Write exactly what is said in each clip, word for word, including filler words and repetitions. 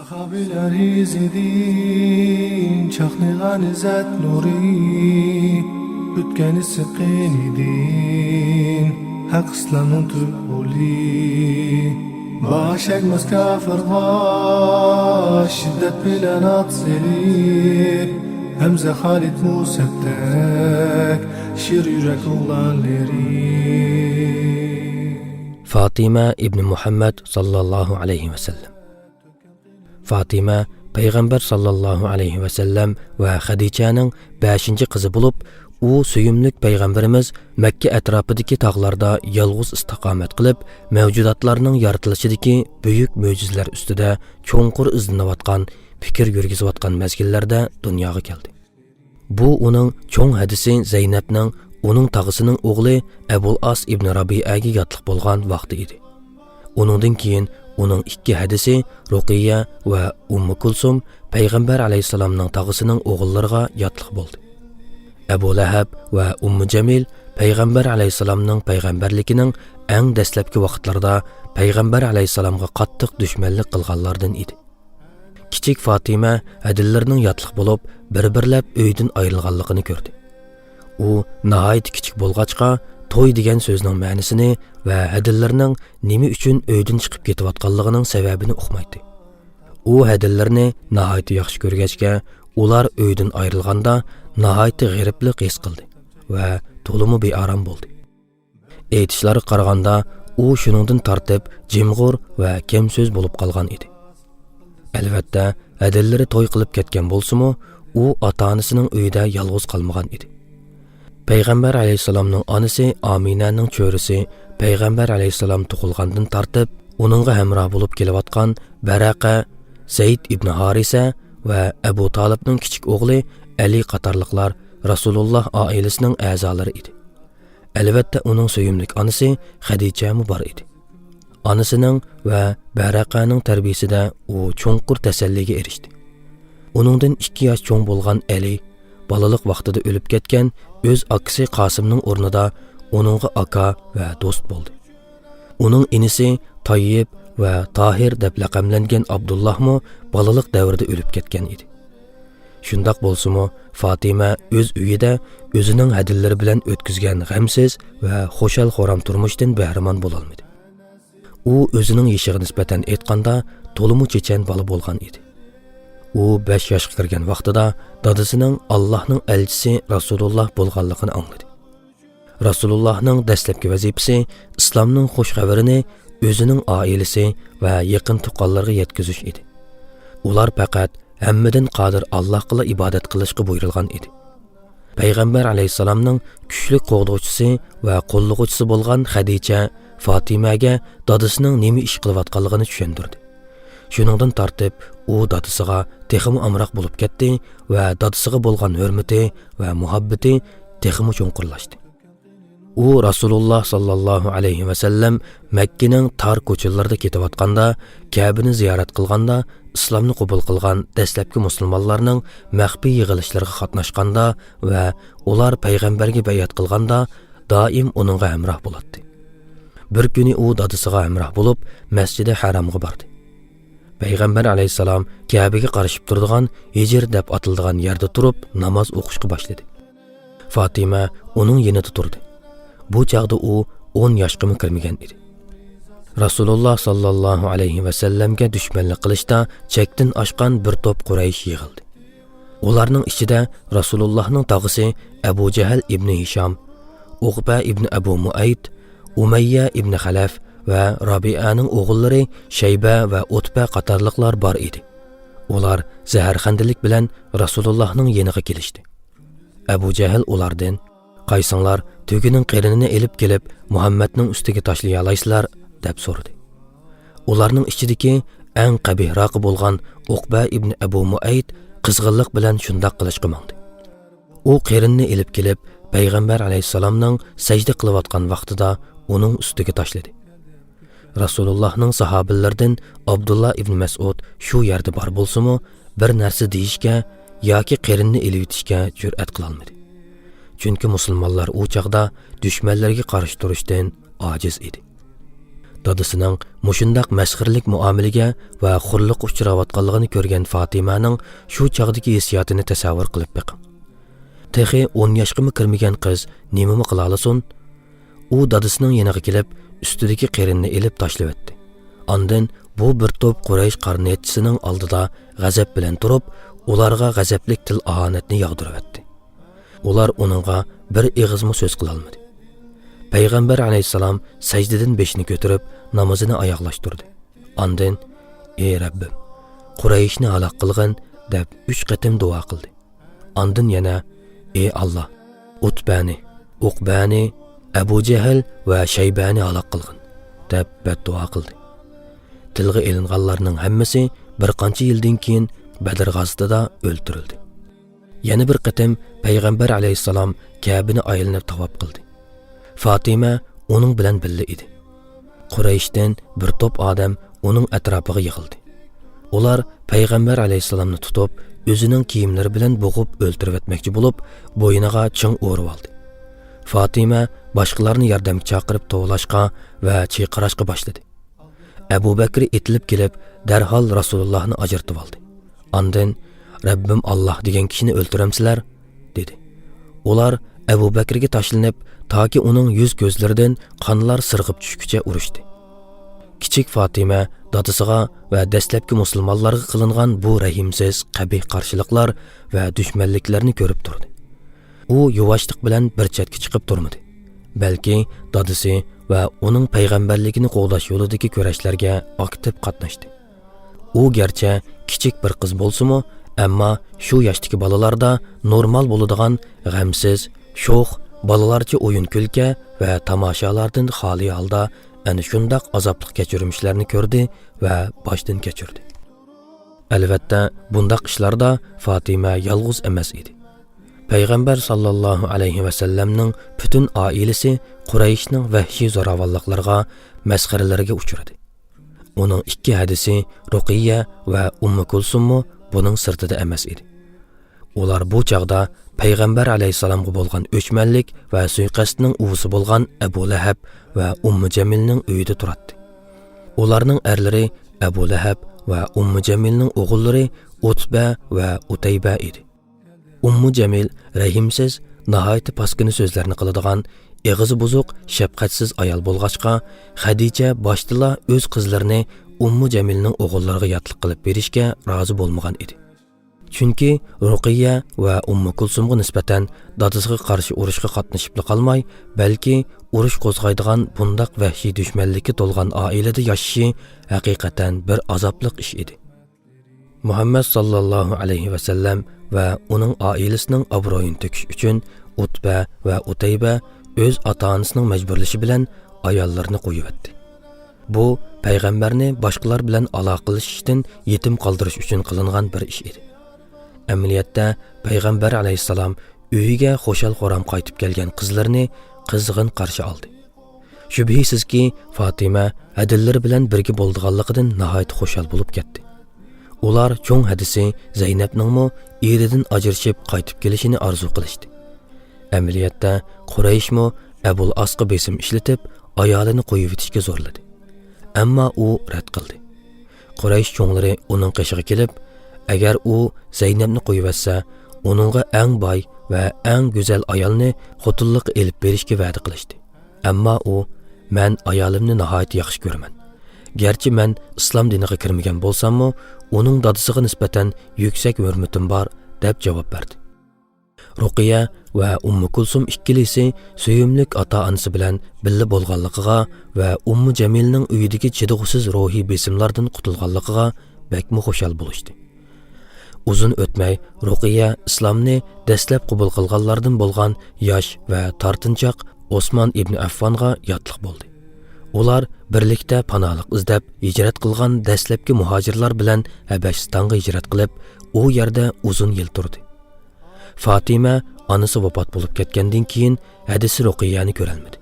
ساھابىلەر ئىزىدىن چاقنىغان ئىززەت نۇرى، ئۆتكەن ئىسسىق قېنىدىن ھەق ئىسلامنىڭ تۈپ غولى. باش ئەگمەس كاپىرغا شىددەت بىلەن ئات سېلىپ، ھەمزە خالىد مۇسەبدەك شىر يۈرەك ئوغلانلىرى. فاتىمە ئىبنى مۇھەممەد ساللاللاھۇ ئەلەيھى ۋەسەللەم. فاتىمە پەيغەمبەر ساللاللاھۇ ئەلەيھى ۋەسەللەم ۋە خەدىچەنىڭ بەشىنچى قىزى بولۇپ، ئۇ سۆيۈملۈك پەيغەمبىرىمىز مەككە ئەتراپىدىكى تاغلاردا يالغۇز ئىستىقامەت قىلىپ، مەۋجۇداتلارنىڭ يارىتىلىشىدىكى بۈيۈك مۆجىزىلەر ئۈستىدە چوڭقۇر ئىزدىنىۋاتقان، پىكىر يۈرگۈزۈۋاتقان مەزگىللەردە دۇنياغا كەلدى. بۇ ئۇنىڭ چوڭ ھەدىسى زەينەپنىڭ ئۇنىڭ تاغىسىنىڭ ئوغلى ئەبۇل ئاس ئىبنى رابىئەگە ياتلىق بولغان ۋاقتى ئىدى. ئۇنىڭدىن كېيىن ئۇنىڭ ئىككى ھەدىسى رۇقىيە ۋە ئۇممۇ كۇلسۇم پەيغەمبەر ئەلەيھىسسالامنىڭ تاغىسىنىڭ ئوغۇللىرىغا ياتلىق بولدى. ئەبۇ لەھەب ۋە ئۇممۇ جەمىل پەيغەمبەر ئەلەيھىسسالامنىڭ پەيغەمبەرلىكىنىڭ ئەڭ دەسلەپكى ۋاقىتلىرىدا پەيغەمبەر ئەلەيھىسسالامغا قاتتىق دۈشمەنلىك قىلغانلاردىن ئىدى. كىچىك فاتىمە ھەدىلىرىنىڭ ياتلىق بولۇپ، بىر-بىرلەپ ئۆيدىن ئايرىلغانلىقىنى كۆردى. ئۇ ناھايىتى كىچىك بولغاچقا، توي دېگەن سۆزنىڭ مەنىسىنى ۋە ھەدىلىرىنىڭ نېمە ئۈچۈن ئۆيدىن چىقىپ كېتىۋاتقانلىقىنىڭ سەۋەبىنى ئۇقمايتتى. ئۇ ھەدىلىرىنى ناھايىتى ياخشى كۆرگەچكە، ئۇلار ئۆيدىن ئايرىلغاندا ناھايىتى غېرىبلىق ھېس قىلدى ۋە تولىمۇ بىئارام بولدى. ئېيتىشلارغا قارىغاندا، ئۇ شۇنىڭدىن تارتىپ جىمغۇر ۋە كەمسۆز بولۇپ قالغان ئىدى. ئەلۋەتتە، ھەدىلىرى توي قىلىپ كەتكەن بولسىمۇ، ئۇ ئاتا-ئانىسىنىڭ ئۆيىدە يالغۇز قالمىغان ئىدى. پەيغەمبەر ئەلەيھىسسالامنىڭ ئانىسى ئامىنەنىڭ چۆرىسى پەيغەمبەر ئەلەيھىسسالام تۇغۇلغاندىن تارتىپ ئۇنىڭغا ھەمراھ بولۇپ كېلىۋاتقان بەرەقە، زەيد ئىبنى ھارىسە ۋە ئەبۇ تالىپنىڭ كىچىك ئوغلى ئەلى قاتارلىقلار رەسۇلۇللاھ ئائىلىسىنىڭ ئەزالىرى ئىدى. ئەلۋەتتە، ئۇنىڭ سۆيۈملۈك ئانىسى خەدىچەمۇ بار ئىدى. ئانىسىنىڭ ۋە بەرەقەنىڭ تەربىيىسىدە ئۇ چوڭقۇر تەسەللىگە ئېرىشتى. ئۇنىڭدىن ئىككى ياش چوڭ بولغان ئەلى بالىلىق ۋاقتىدا ئۆلۈپ كەتكەن ئۆز ئاكىسى قاسىمنىڭ ئورنىدا ئۇنىڭغا ئاكا ۋە دوست بولدى. ئۇنىڭ ئىنىسى تاييىپ ۋە تاھىر دەپ لەقەملەنگەن ئابدۇللاھمۇ بالىلىق دەۋرىدە ئۆلۈپ كەتكەن ئىدى. شۇنداق بولسىمۇ، فاتىمە ئۆز ئۆيىدە ئۆزىنىڭ ھەدىلىرى بىلەن ئۆتكۈزگەن غەمسىز ۋە خۇشال-خۇرام تۇرمۇشتىن بەھرىمەن بولالمىدى. ئۇ ئۆزىنىڭ يېشىغا نىسبەتەن ئېيتقاندا، تولىمۇ چېچەن بالا بولغان ئىدى. ئۇ بەش ياشقا كىرگەن ۋاقتىدا دادىسىنىڭ ئاللاھنىڭ ئەلچىسى رەسۇلۇللاھ بولغانلىقىنى ئاڭلىدى. رەسۇلۇللاھنىڭ دەسلەپكى ۋەزىپىسى ئىسلامنىڭ خۇش خەۋىرىنى ئۆزىنىڭ ئائىلىسى ۋە يېقىن تۇغقانلىرىغا يەتكۈزۈش ئىدى. ئۇلار پەقەت ھەممىدىن قادىر ئاللاھقىلا ئىبادەت قىلىشقا بۇيرۇلغان ئىدى. پەيغەمبەر ئەلەيھىسسالامنىڭ كۈچلۈك قوغدىغۇچىسى ۋە قوللىغۇچىسى بولغان خەدىچە فاتىمەگە دادىسىنىڭ نېمە ئىش قىلىۋاتقانلىقىنى چۈشەندۈردى. شۇنىڭدىن تارتىپ ئۇ دادىسىغا تېخىمۇ ئامراق بولۇپ كەتتى ۋە دادىسىغا بولغان ھۆرمىتى ۋە مۇھەببىتى تېخىمۇ چوڭقۇرلاشتى. ئۇ رەسۇلۇللاھ ساللاللاھۇ ئەلەيھى ۋەسەللەم مەككىنىڭ تار كوچىلىرىدا كېتىۋاتقاندا، كەبىنى زىيارەت قىلغاندا، ئىسلامنى قوبۇل قىلغان دەسلەپكى مۇسۇلمانلارنىڭ مەخپىي يىغىلىشلىرىغا قاتناشقاندا ۋە ئۇلار پەيغەمبەرگە بەيئەت قىلغاندا دائىم ئۇنىڭغا ھەمراھ بولاتتى. بىر كۈنى ئۇ دادىسىغا ھەمراھ بولۇپ، مەسجىدى ھەرامغا باردى. پەيغەمبەر ئەلەيھىسسالام كەبىگە قارىشىپ تۇرىدىغان ھىجىر دەپ ئاتىلىدىغان يەردە تۇرۇپ ناماز ئوقۇشقا باشلىدى. فاتىمە ئۇنىڭ يېنىدا تۇردى. بۇ چاغدا ئۇ ئون ياشقىمۇ كىرمىگەن ئىدى. رەسۇلۇللاھ ساللاللاھۇ ئەلەيھى ۋەسەللەمگە دۈشمەنلىك قىلىشتا چەكتىن ئاشقان بىر توپ قۇرەيش يىغىلدى. ئۇلارنىڭ ئىچىدە رەسۇلۇللاھنىڭ تاغىسى ئەبۇ جەھىل ئىبنى ھىشام، ئۇقبە ئىبنى ئەبۇ مۇئەيت، ئۇمەييە ئىبنى خەلەف ۋە رابىئەنىڭ ئوغۇللىرى شەيبە ۋە ئۇتبە قاتارلىقلار بار ئىدى. ئۇلار زەھەرخەندىلىك بىلەن رەسۇلۇللاھنىڭ يېنىغا كېلىشتى. ئەبۇ جەھىل ئۇلاردىن، «قايسىڭلار تۆگىنىڭ قېرىنىنى ئېلىپ كېلىپ، مۇھەممەدنىڭ ئۈستىگە تاشلىيالايسىلەر؟» دەپ سورىدى. ئۇلارنىڭ ئىچىدىكى ئەڭ قەبىھراقى بولغان ئۇقبە ئىبنى ئەبۇ مۇئەيت قىزغىنلىق بىلەن شۇنداق قىلىشقا ماڭدى. ئۇ قېرىنىنى ئېلىپ كېلىپ، پەيغەمبەر ئەلەيھىسسالامنىڭ سەجدە قىلىۋاتقان ۋاقتىدا ئۇنىڭ ئۈستىگە تاشلىدى. رەسۇلۇللاھنىڭ ساھابىلىرىدىن ئابدۇللا ئىبنى مەسئۇد شۇ يەردە بار بولسىمۇ، بىر نەرسە دېيىشكە ياكى قېرىننى ئېلىۋېتىشكە جۈرئەت قىلالمىدى. چۈنكى مۇسۇلمانلار ئۇ چاغدا دۈشمەنلەرگە قارشى تۇرۇشتىن ئاجىز ئىدى. دادىسىنىڭ مۇشۇنداق مەسخىرىلىك مۇئامىلىگە ۋە خورلۇققا ئۇچراۋاتقانلىقىنى كۆرگەن فاتىمەنىڭ شۇ چاغدىكى ھېسسىياتىنى تەسەۋۋۇر قىلىپ بېقىڭ. تېخى ئون ياشقىمۇ كىرمىگەن قىز نېمىمۇ قىلالىسۇن؟ ئۇ دادىسىنىڭ يېنىغا كېلىپ، ئۈستىدىكى قېرىنىنى ئېلىپ تاشلىۋەتتى. ئاندىن بۇ بىر توپ قۇرەيش قارىنايتچىسىنىڭ ئالدىدا غەزەپ بىلەن تۇرۇپ، ئۇلارغا غەزەپلىك تىل-ئاھانەتنى ياغدۇرۇۋەتتى. ئۇلار ئۇنىڭغا بىر ئېغىزمۇ سۆز قىلالمىدى. پەيغەمبەر ئەلەيھىسسالام سەجدىدىن بېشىنى كۆتۈرۈپ، نامىزىنى ئاياغلاشتۇردى. ئاندىن، «ئى رەببىم، قۇرەيشنى ھالاك قىلغىن» دەپ ئۈچ قېتىم دۇئا قىلدى. ئاندىن يەنە، «ئى ئاللا، ئۇتبەنى، ئۇقبەنى، ئەبۇ جەھىل ۋە شەيبەنى ھالاك قىلغىن» دەپ بەتدۇئا قىلدى. تىلغا ئېلىنغانلارنىڭ ھەممىسى بىر قانچە يىلدىن كېيىن بەدر غازىتىدا ئۆلتۈرۈلدى. يەنە بىر قېتىم پەيغەمبەر ئەلەيھىسسالام كەبىنى ئايلىنىپ تاۋاپ قىلدى. فاتىمە ئۇنىڭ بىلەن بىللە ئىدى. قۇرەيشتىن بىر توپ ئادەم ئۇنىڭ ئەتراپىغا يىغىلدى. ئۇلار پەيغەمبەر ئەلەيھىسسالامنى تۇتۇپ، ئۆزىنىڭ كىيىملىرى بىلەن بوغۇپ ئۆلتۈرۈۋەتمەكچى بولۇپ، بوينىغا چىڭ ئورىۋالدى. فاتىمە باشقىلارنى ياردەمگە چاقىرىپ توۋلاشقا ۋە چىرقىراشقا باشلىدى. ئەبۇ بەكرى ئېتىلىپ كېلىپ، دەرھال رەسۇلۇللاھنى ئاجرىتىۋالدى. ئاندىن، «رەببىم ئاللاھ دېگەن كىشىنى ئۆلتۈرەمسىلەر؟» دېدى. ئۇلار ئەبۇ بەكرىگە تاشلىنىپ، تاكى ئۇنىڭ يۈز-كۆزلىرىدىن قانلار سىرغىپ چۈشكۈچە ئۇرۇشتى. كىچىك فاتىمە دادىسىغا ۋە دەسلەپكى مۇسۇلمانلارغا قىلىنغان بۇ رەھىمسىز، قەبىھ قارشىلىقلار ۋە دۈشمەنلىكلەرنى كۆرۈپ تۇردى. ئۇ يۇۋاشلىق بىلەن بىر چەتكە چىقىپ تۇرمىدى، بەلكى دادىسى ۋە ئۇنىڭ پەيغەمبەرلىكىنى قوغداش يولىدىكى كۈرەشلەرگە ئاكتىپ قاتناشتى. ئۇ گەرچە كىچىك بىر قىز بولسىمۇ، ئەمما شۇ ياشتىكى بالىلاردا نورمال بولىدىغان غەمسىز، شوخ، بالىلارچە ئويۇن-كۈلكە ۋە تاماشالاردىن خالىي ھالدا ئەنە شۇنداق ئازابلىق كەچۈرمىشلەرنى كۆردى ۋە باشتىن كەچۈردى. ئەلۋەتتە، بۇنداق ئىشلاردا فاتىمە يالغۇز ئەمەس ئىدى. پەيغەمبەر ساللاللاھۇ ئەلەيھى ۋەسەللەمنىڭ پۈتۈن ئائىلىسى قۇرەيشنىڭ ۋەھشىي زوراۋانلىقلىرىغا، مەسخىرىلىرىگە ئۇچرىدى. ئۇنىڭ ئىككى ھەدىسى رۇقىيە ۋە ئۇممۇ كۇلسۇممۇ بۇنىڭ سىرتىدا ئەمەس ئىدى. ئۇلار بۇ چاغدا پەيغەمبەر ئەلەيھىسسالامغا بولغان ئۆچمەنلىك ۋە سۇيىقەستنىڭ ئۇۋىسى بولغان ئەبۇ لەھەب ۋە ئۇممۇ جەمىلنىڭ ئۆيىدە تۇراتتى. ئۇلارنىڭ ئەرلىرى ئەبۇ لەھەب ۋە ئۇممۇ جەمىلنىڭ ئوغۇللىرى ئۇتبە ۋە ئۇتەيبە ئىدى. ئۇممۇ جەمىل رەھىمسىز، ناھايىتى پاسكىنا سۆزلەرنى قىلىدىغان، ئېغىزى بۇزۇق، شەپقەتسىز ئايال بولغاچقا، خەدىچە باشتىلا ئۆز قىزلىرىنى ئۇممۇ جەمىلنىڭ ئوغۇللىرىغا ياتلىق قىلىپ بېرىشكە رازى بولمىغان ئىدى. چۈنكى رۇقىيە ۋە ئۇممۇ كۇلسۇمغا نىسبەتەن دادىسىغا قارشى ئۇرۇشقا قاتنىشىپلا قالماي، بەلكى ئۇرۇش قوزغايدىغان بۇنداق ۋەھشىي دۈشمەنلىككە تولغان ئائىلىدە ياشىشى ھەقىقەتەن بىر ئازابلىق ئىش ئىدى. مۇھەممەد ساللاللاھۇ ئەلەيھى ۋەسەللەم ۋە ئۇنىڭ ئائىلىسىنىڭ ئابرۇيىنى تۆكۈش ئۈچۈن ئۇتبە ۋە ئۇتەيبە ئۆز ئاتا-ئانىسىنىڭ مەجبۇرلىشى بىلەن ئاياللىرىنى قويۇۋەتتى. بۇ پەيغەمبەرنى باشقىلار بىلەن ئالاقىلىشىشتىن يېتىم قالدۇرۇش ئۈچۈن قىلىنغان بىر ئىش ئىدى. ئەمەلىيەتتە، پەيغەمبەر ئەلەيھىسسالام ئۆيىگە خۇشال-خۇرام قايتىپ كەلگەن قىزلىرىنى قىزغىن قارشى ئالدى. شۈبھىسىزكى، فاتىمە ھەدىلىرى بىلەن بىرگە بولىدىغانلىقىدىن ناھايىتى خۇشال بولۇپ كەتتى. ئۇلار چوڭ ھەدىسى زەينەپنىڭمۇ ئېرىدىن ئاجرىشىپ قايتىپ كېلىشىنى ئارزۇ قىلىشتى. ئەمەلىيەتتە، قۇرەيشمۇ ئەبۇل ئاسقا بېسىم ئىشلىتىپ، ئايالىنى قويۇۋېتىشكە زورلىدى. ئەمما ئۇ رەت قىلدى. قۇرەيش چوڭلىرى ئۇنىڭ قېشىغا كېلىپ، ئەگەر ئۇ زەينەپنى قويۇۋەتسە، ئۇنىڭغا ئەڭ باي ۋە ئەڭ گۈزەل ئايالنى خوتۇنلۇققا ئېلىپ بېرىشكە ۋەدە قىلىشتى. ئەمما ئۇ، «مەن ئايالىمنى ناھايىتى ياخشى كۆرىمەن. گەرچە مەن ئىسلام دىنىغا كىرمىگەن بولساممۇ، ئۇنىڭ دادىسىغا نىسبەتەن يۈكسەك ھۆرمىتىم بار» دەپ جاۋاب بەردى. رۇقىيە ۋە ئۇممۇ كۇلسۇم ئىككىلىسى سۆيۈملۈك ئاتا-ئانىسى بىلەن بىللە بولغانلىقىغا ۋە ئۇممۇ جەمىلنىڭ ئۆيىدىكى چىدىغۇسىز روھىي بېسىملاردىن قۇتۇلغانلىقىغا بەكمۇ خۇشال بولۇشتى. ئۇزۇن ئۆتمەي، رۇقىيە ئىسلامنى دەسلەپ قوبۇل قىلغانلاردىن بولغان ياش ۋە تارتىنچاق ئوسمان ئىبنى ئەففانغا ياتلىق بولدى. ئۇلار بىرلىكتە پاناھلىق ئىزدەپ، ھىجرەت قىلغان دەسلەپكى مۇھاجىرلار بىلەن ھەبەشىستانغا ھىجرەت قىلىپ، ئۇ يەردە ئۇزۇن يىل تۇردى. فاتىمە ئانىسى ۋاپات بولۇپ كەتكەندىن كېيىن ھەدىسى رۇقىيەنى كۆرەلمىدى.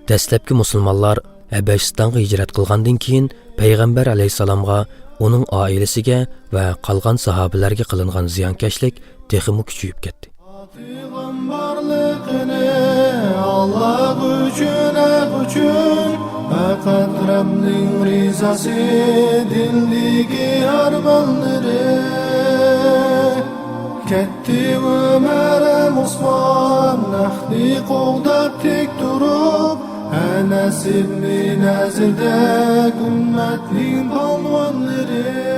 دەسلەپكى مۇسۇلمانلار ھەبەشىستانغا ھىجرەت قىلغاندىن كېيىن، پەيغەمبەر ئەلەيھىسسالامغا، ئۇنىڭ ئائىلىسىگە ۋە قالغان ساھابىلەرگە قىلىنغان زىيانكەشلىك تېخىمۇ كۈچىيىپ كەتتى. پەيغەمبەرلىكىنى ئاللا ئۈچۈن، ھەق ئۈچۈن پەقەت رەبنىڭ رىزاسى دىلدىكى ئارمانلىرى. كەتتى ئۆمەر ھەم ئوسمان، ھەقنى قوغداپ تىك تۇرۇپ، ئەنەس ئىبنى نەزىردەك ئۈممەتنىڭ پالۋانلىرى.